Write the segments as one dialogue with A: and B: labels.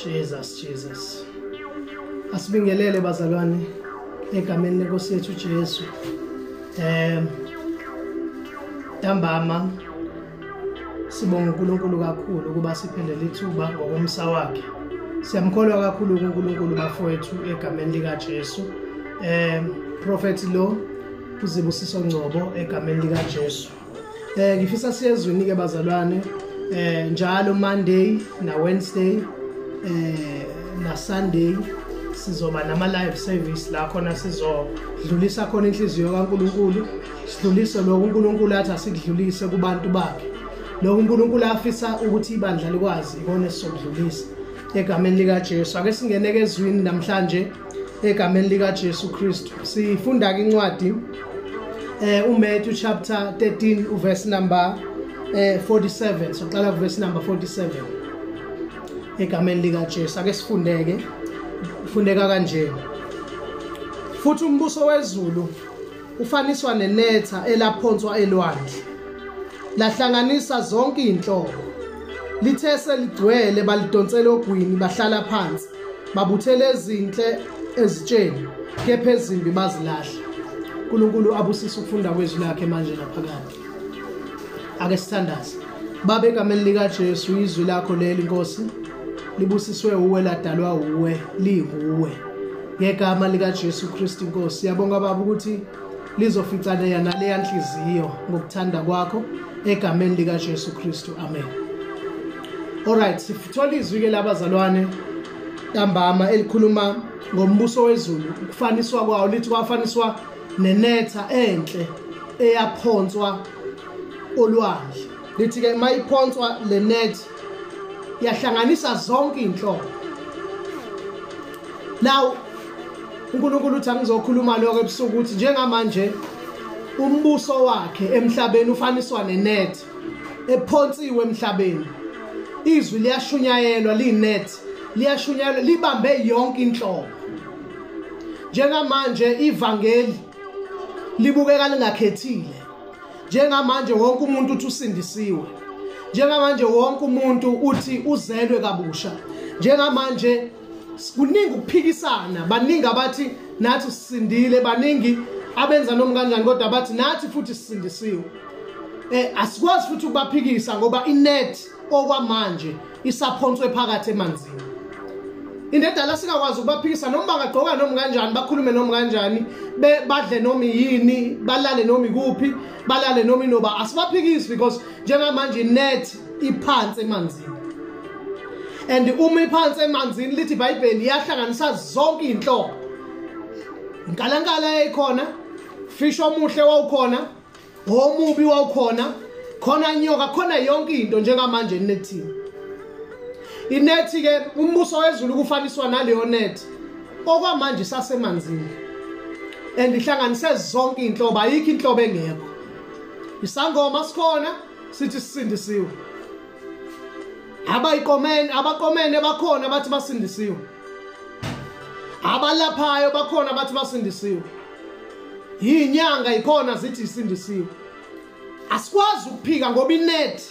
A: Jesus, Jesus. Asibingelele bazalwane egameni lenkosi yethu Jesu. Ntambama sibonga uNkulunkulu kakhulu ukuba siphelele ithuba ngokomsa wakhe. Siyamkholwa kakhulu uNkulunkulu bafowethu egameni lika Jesu. Prophet lo uZibusiso Ngcobo egameni lika Jesu. Ngifisa siyezwini ke bazalwane njalo Monday na Wednesday na Sunday sizoba nama live service la khona sizodlulisa khona inhliziyo kaNkuluNkulu, sidlulise lokho uNkulunkulu athi asikudlulise kubantu bakhe, lokho uNkulunkulu afisa ukuthi ibandla likwazi ikona esizokudlulisa egameni lika Jesu. Ake singene ke ezwini namhlanje egameni lika Jesu Kristu. Sifunda ke incwadi uMatthew chapter 13 uverse number 47. Soqala kuverse number 47 egameni lika Jesu. Ake sifundeke, fundeka kanje: futhi umbuso wezulu ufaniswa nenetha elaphonswa elwandle, lahlanganisa zonke inhlobo. Lithe seligcwele balidonsela ogwini, bahlala phansi, babuthele ezinhle ezitsheni, kepha ezimbi bazilahla. uNkulunkulu abusise ukufunda kwezwi lakhe manje naphakade. Ake sithandaze. Baba, egameni lika Jesu, izwi lakho leli Nkosi libusiswe uwe, ladalwa uwe, lihuwe ngegama lika Jesu Kristu Nkosi. Siyabonga Baba ukuthi lizoficana naleya nhliziyo ngokuthanda kwakho egameni lika Jesu Kristu, amen. Alright, sithola izwi ke labazalwane ntambama elikhuluma ngombuso wezulu, ukufaniswa kwawo. Lithi kwafaniswa nenetha enhle eyaphonswa olwandle. Lithi ke mayiphonswa le net yahlanganisa zonke inhlobo. Now uNkulunkulu uthi angizokhuluma lokho ebusuku, ukuthi njengamanje umbuso wakhe emhlabeni ufaniswa nenet ephonsiwe emhlabeni. Izwi liyashunyayelwa, liyinet, liyashunyayelwa, libambe yonke inhlobo. Njengamanje ivangeli libukeka lingakhethile. Njengamanje wonke umuntu uthi usindisiwe. Njengamanje wonke umuntu uthi uzelwe kabusha. Njengamanje kuningi ukuphikisana, baningi abathi nathi sisindile, baningi abenza noma kanjani kodwa bathi nathi futhi sisindisiwe. Asikwazi futhi ukubaphikisa ngoba inet okwamanje isaphonswe phakathi emanzini. Into edala singakwazi ukubaphikisa, noma bangagqoka noma kanjani, bakhulume noma kanjani, badle noma yini, balale noma ikuphi, balale noma inoba, asibaphikisi because njengamanje inet iphansi emanzini. And uma iphansi emanzini, lithi iBhayibheli iyahlanganisa zonke inhlobo. Inkalankala yayikhona, fish omuhle wawukhona, omubi wawukhona, khona nyoka, khona yonke into njengamanje enethini. Inethi ke umbuso wezulu kufaniswa naleyo net okwamanje sasemanzini, and ihlanganise zonke inhlobo, ayikho inhlobo engekho. Isangoma sikhona sithi sisindisiwe, abayiqomene abaqomene bakhona bathi basindisiwe, abalaphayo bakhona bathi basindisiwe, inyanga ikhona zithi isindisiwe. Asikwazi ukuphika ngoba inet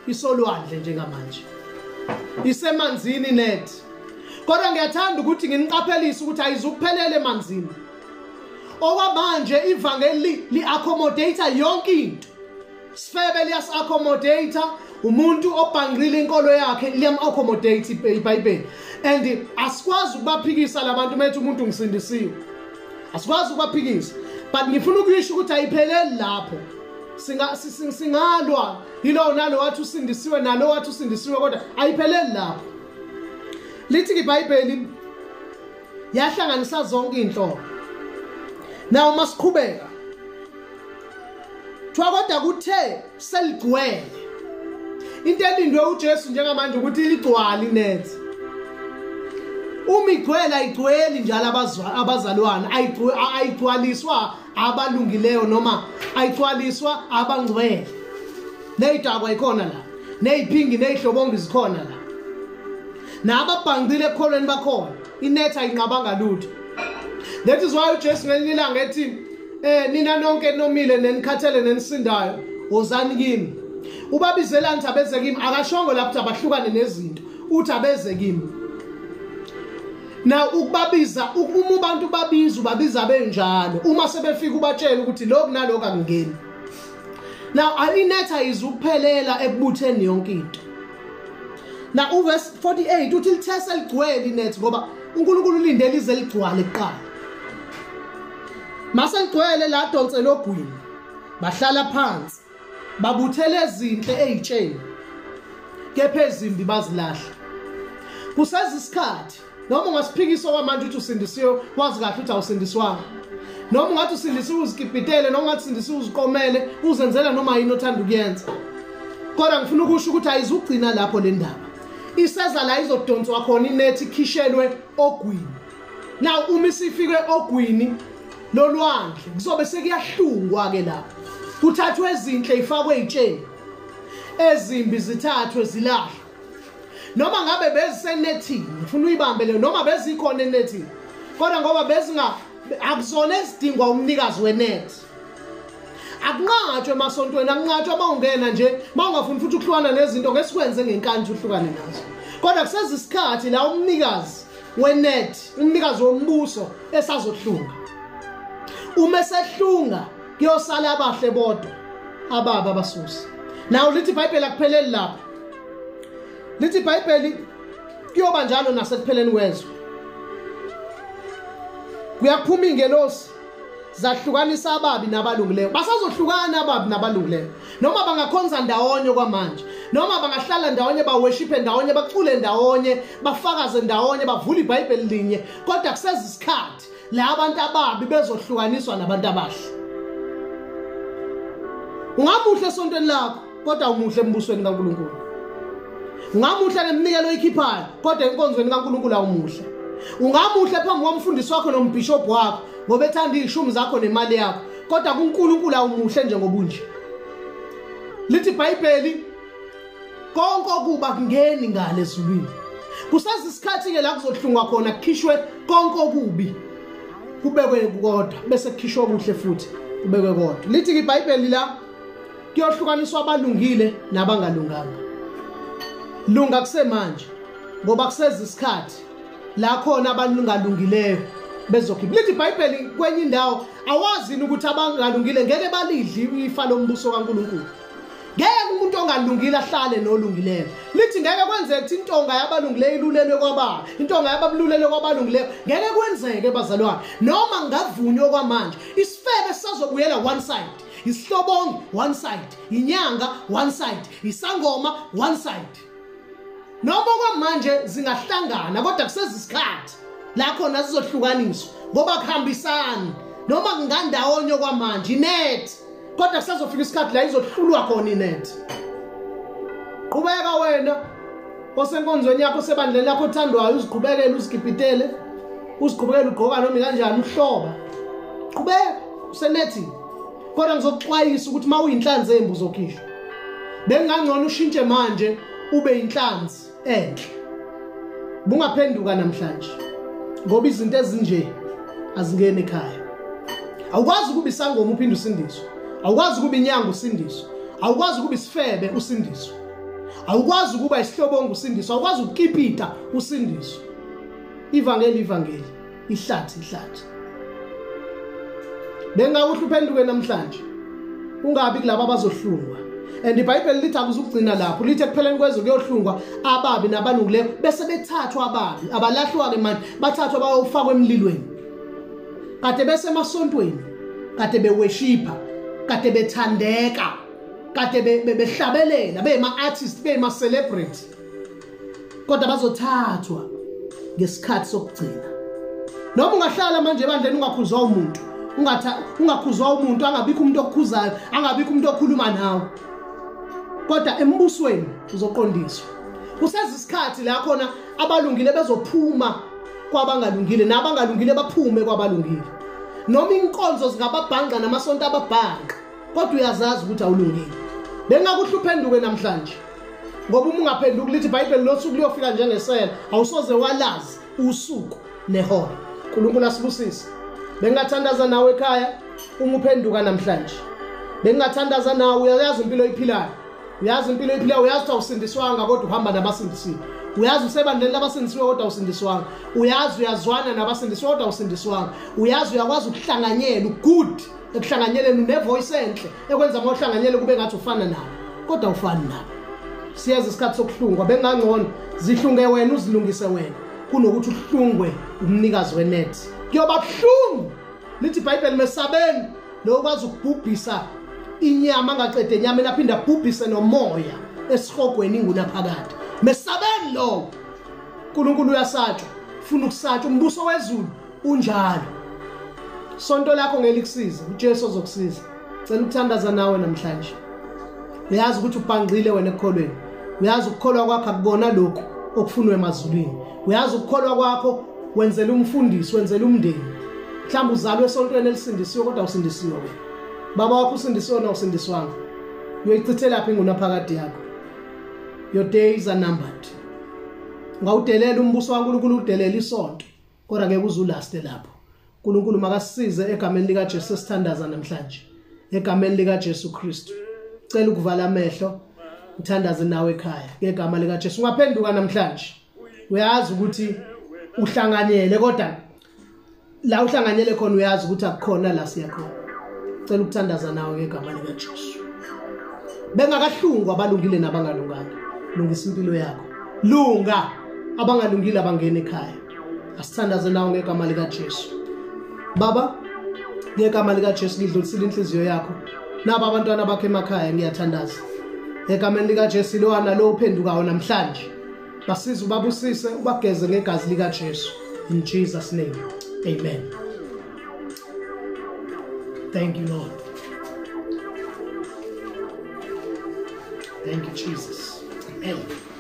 A: isolwandle njengamanje, isemanzini net. Kodwa ngiyathanda ukuthi nginiqaphelise ukuthi ayizukuphelela emanzini. Okwamanje ivangeli li-accommodate yonke into. Sifebe liyas-accommodate, umuntu obhangqile inkolo yakhe liyam-accommodate iBhayibheli. And asikwazi ukubaphikisa labantu methi umuntu ngisindisiwe, asikwazi ukubaphikisa. But ngifuna ukuyisho ukuthi ayipheleli lapho. Singalwa yilowo nalo wathi usindisiwe, nalo wathi usindisiwe, kodwa ayipheleli lapho. Lithi iBhayibheli yahlanganisa zonke inhlobo. Now masiqhubeka, kuthiwa kodwa kuthe seligcwele, into elindwe uJesu njengamanje ukuthi ligcwale inet. Uma igcwele, ayigcweli njalo abazalwane, ayigcwaliswa abalungileyo noma ayigcwaliswa abangcwele. Neyidakwa ikhona la, neyiphingi neyihlobongi zikhona la, nababhangqile ekholweni bakhona. Inet ayinqabanga lutho. That is why uJesu ngelinye ilanga ethi nina nonke nomile nenikhathele nenisindayo, wozani kimi. Ubabizelani ukuthi abeze kimi? Akashongo lapho ukuthi abahlukane nezinto, uthi abeze kimi. Now ukubabiza, uma abantu babiza ubabiza benjalo, uma sebefika ubatshela ukuthi lokhu nalokhu akungeni. Now inet ayizukuphelela ekubutheni yonke into. Now uverse 48 uthi lithe seligcwele inet, ngoba uNkulunkulu ulindele ize ligcwale kuqala. Mase ligcwele ladonsela ogwini, bahlala phansi, babuthele ezinhle ezitsheni, kepha ezimbi bazilahla. Kuseza isikhathi, noma ungasiphikisa kwamanje ukuthi usindisiwe, wazi kahle ukuthi awusindiswanga. Noma ungathi usindisiwe uzikipitele, noma ungathi usindisiwe uziqomele, uzenzela noma yini othanda ukuyenza. Kodwa ngifuna ukusho ukuthi ayizugcina lapho le ndaba. Iseza la izodonswa khona inethi ikhishelwe ogwini. Now uma isifike ogwini lolwandle kuzobe sekuyahlungwa ke lapho. Kuthathwe ezinhle ifakwe ezitsheni, ezimbi zithathwe zilahlwe. Noma ngabe bezisenethini, ngifuna uyibambe leyo, noma bezikhona enethini, kodwa ngoba bezinga akuzona ezidingwa umnikazi wenet. Akunqatshwe emasontweni, akunqatshwe uma ungena nje, uma ungafuni futhi ukuhlukana nezinto ngesikwenze ngenkani uhlukane nazo. Kodwa kuseza isikhathi la umnikazi wenet, umnikazi wombuso esazohlunga. Uma esehlunga kuyosala abahle bodwa, ababi abasusa. Naw lithi iBhayibheli akupheleli lapho. Lithi iBhayibheli kuyoba njalo nasekupheleni kwezwe. Kuyaphuma ingelosi zahlukanisa ababi nabalungileyo. Basazohlukana ababi nabalungileyo. Noma bangakhonza ndawonye kwamanje, noma bangahlala ndawonye, baworshiphe ndawonye, bacule ndawonye, bafakaze ndawonye, bavule iBhayibheli linye, kodwa kuseza isikhathi la abantu ababi bezohlukaniswa nabantu abahle. Ungamuhle esontweni lakho, kodwa umuhle embusweni kaNkulunkulu. Ungamuhle ngeminikelo oyikhiphayo, kodwa enkonzweni kaNkulunkulu awumuhle. Ungamuhle phambi komfundisi wakho nombishop wakho ngoba ethanda izishumi zakho nemali yakho, kodwa kuNkulunkulu awumuhle njengobunje. Lithi iBhayibheli konke okuba kungeni ngale ezulwini. Kuseza isikhathi ke la kuzohlungwa khona kukhishwe konke okubi, kubekwe kodwa, bese kukhishwa okuhle futhi kubekwe kodwa. Lithi iBhayibheli la kuyohlukaniswa abalungile nabangalunganga. Lunga kusemanje, ngoba kuseza isikhathi la khona abangalungileyo bezokhipha. Lithi iBhayibheli kwenye indawo, awazi ukuthi abangalungile ngeke balidle ifa lombuso kaNkulunkulu. Ngeke umuntu ongalungile ahlale nolungileyo. Lithi ngeke kwenzeke ukuthi intonga yabalungileyo ilulelwe kwababi, intonga yababululelwe kwabalungileyo. Ngeke kwenzeke bazalwane, noma ngavunywa kwamanje. Isifebe sisazobuyela one side, isihlobongi one side, inyanga one side, isangoma one side. Noma kwamanje zingahlangana, kodwa kuseza isikhathi la khona zizohlukaniswa, ngoba kuhambisani. Noma kungandawonye kwamanje inet, kodwa kusazofika isikhathi la izohlulwa khona inet. Qhubeka wena osenkonzweni yakho, sebandleni lakho othandwayo, uziqhubekele, uzikipitele, uziqhubekele ugqoka noma kanjani, uhloba. Qhubeka usenethini. Kodwa ngizokuxwayisa ukuthi uma uyinhlanzi embi uzokhishwa. Bengangcono ushintshe manje ube inhlanzi enhle. Bungaphenduka namhlanje, ngoba izinto ezinje azingeni ekhaya. Awukwazi ukuba isangoma uphinde usindiswe. Awukwazi ukuba inyanga usindiswe. Awukwazi ukuba isifebe usindiswe. Awukwazi ukuba isihlobongo usindiswe. Awukwazi ukukipita usindiswe. Ivangeli ivangeli, ihlathi ihlathi. Bengakuhle uphenduke namhlanje, ungabi kulabo abazohlungwa. And iBhayibheli lithi akuzugcina lapho, lithi ekupheleni kwezwe kuyohlungwa ababi nabalungileyo, bese bethathwa ababi, abalahlwa ke manje, bathathwa bayofakwa emlilweni. Kade besemasontweni, kade beweshipha, kade bethandeka, kade behlabelela, bema-artist, bema-celebrity, kodwa bazothathwa ngesikhathi sokugcina. Noma ungahlala manje ebandleni ungakhuzwa umuntu, ungakhuzwa umuntu, angabikho umuntu okukhuzayo, angabikho umuntu okhuluma nawe, kodwa embusweni uzoqondiswa. Kuseza isikhathi la khona abalungile bezophuma kwabangalungile, nabangalungile baphume kwabalungile. Noma inkonzo zingababhanqa namasonto ababhanqa, kodwa uyazazi ukuthi awulungile. Bengakuhle uphenduke namhlanje, ngoba uma ungaphenduki, lithi iBhayibheli losuku liyofika njengesela, awusoze walazi usuku nehora. uNkulunkulu asibusise. Bengingathandaza nawe ekhaya uma uphenduka namhlanje. Bengingathandaza nawe, uyayazi impilo oyiphilayo. Uyazi impilo oyiphilayo, uyazi ukuthi awusindiswanga kodwa uhamba nabasindisiwe. Uyazi usebandleni labasindisiwe kodwa awusindiswanga. Uyazi uyazwana nabasindisiwe kodwa awusindiswanga. Uyazi uyakwazi ukuhlanganyela, good ekuhlanganyeleni, une-voice enhle ekwenza uma uhlanganyele kube ngathi ufana nabo, kodwa awufani nabo. Siyeza isikhathi sokuhlungwa, bengangcono zihlunge wena uzilungise wena kunokuthi uhlungwe umnikazi wenet. Kuyoba buhlungu. Lithi iBhayibheli mesabeni lo okwazi ukubhubhisa inyama angaqede enyameni aphinde abhubhise nomoya esihogweni ingunaphakade. Mesabeni lo. uNkulunkulu uyasatshwa, ufuna ukusatshwa. Umbuso wezulu unjalo. Sonto lakho ngelikusiza, uJesu ozokusiza. Cela ukuthandaza nawe namhlanje. Uyazi ukuthi ubhangqile wena ekukholweni. Uyazi ukukholwa kwakho akubona lokhu okufunwe emazulwini. Uyazi ukukholwa kwakho wenzela umfundisi, wenzela umndeni. Mhlawumbe uzalwe esontweni elisindisiwe kodwa awusindisiwe wena. Baba wakho usindisiwe na usindiswanga. Uyoyichithelaphi ingunaphakade yakho? Your days are numbered. Ungawudelela umbuso kaNkulunkulu, udelela isonto, kodwa ngeke uzulaste lapho. uNkulunkulu makasisize egameni likaJesu sithandaza namhlanje. Egameni likaJesu Kristu. Cela ukuvala amehlo, ngithandaze nawe ekhaya ngegama likaJesu. Ungaphenduka namhlanje. Uyazi ukuthi uhlanganyele kodwa la uhlanganyele khona uyazi ukuthi akukhona la siya khona. Cela ukuthandaza nawe ngegama likaJesu. Bengakahlungwa abalungile nabangalunganga. Lungisa impilo yakho. Lunga, abangalungile abangena ekhaya. Asithandaze nawe ngegama likaJesu. Baba, ngegama likaJesu ngidlulisile inhliziyo yakho. Naba abantwana bakho emakhaya, ngiyathandaza. Egameni likaJesu lo nalo uphendukayo namhlanje. Basize, ubabusise, ubageze ngegazi likaJesu. In Jesus name. Amen. Thank you, Lord. Thank you, Jesus. Amen.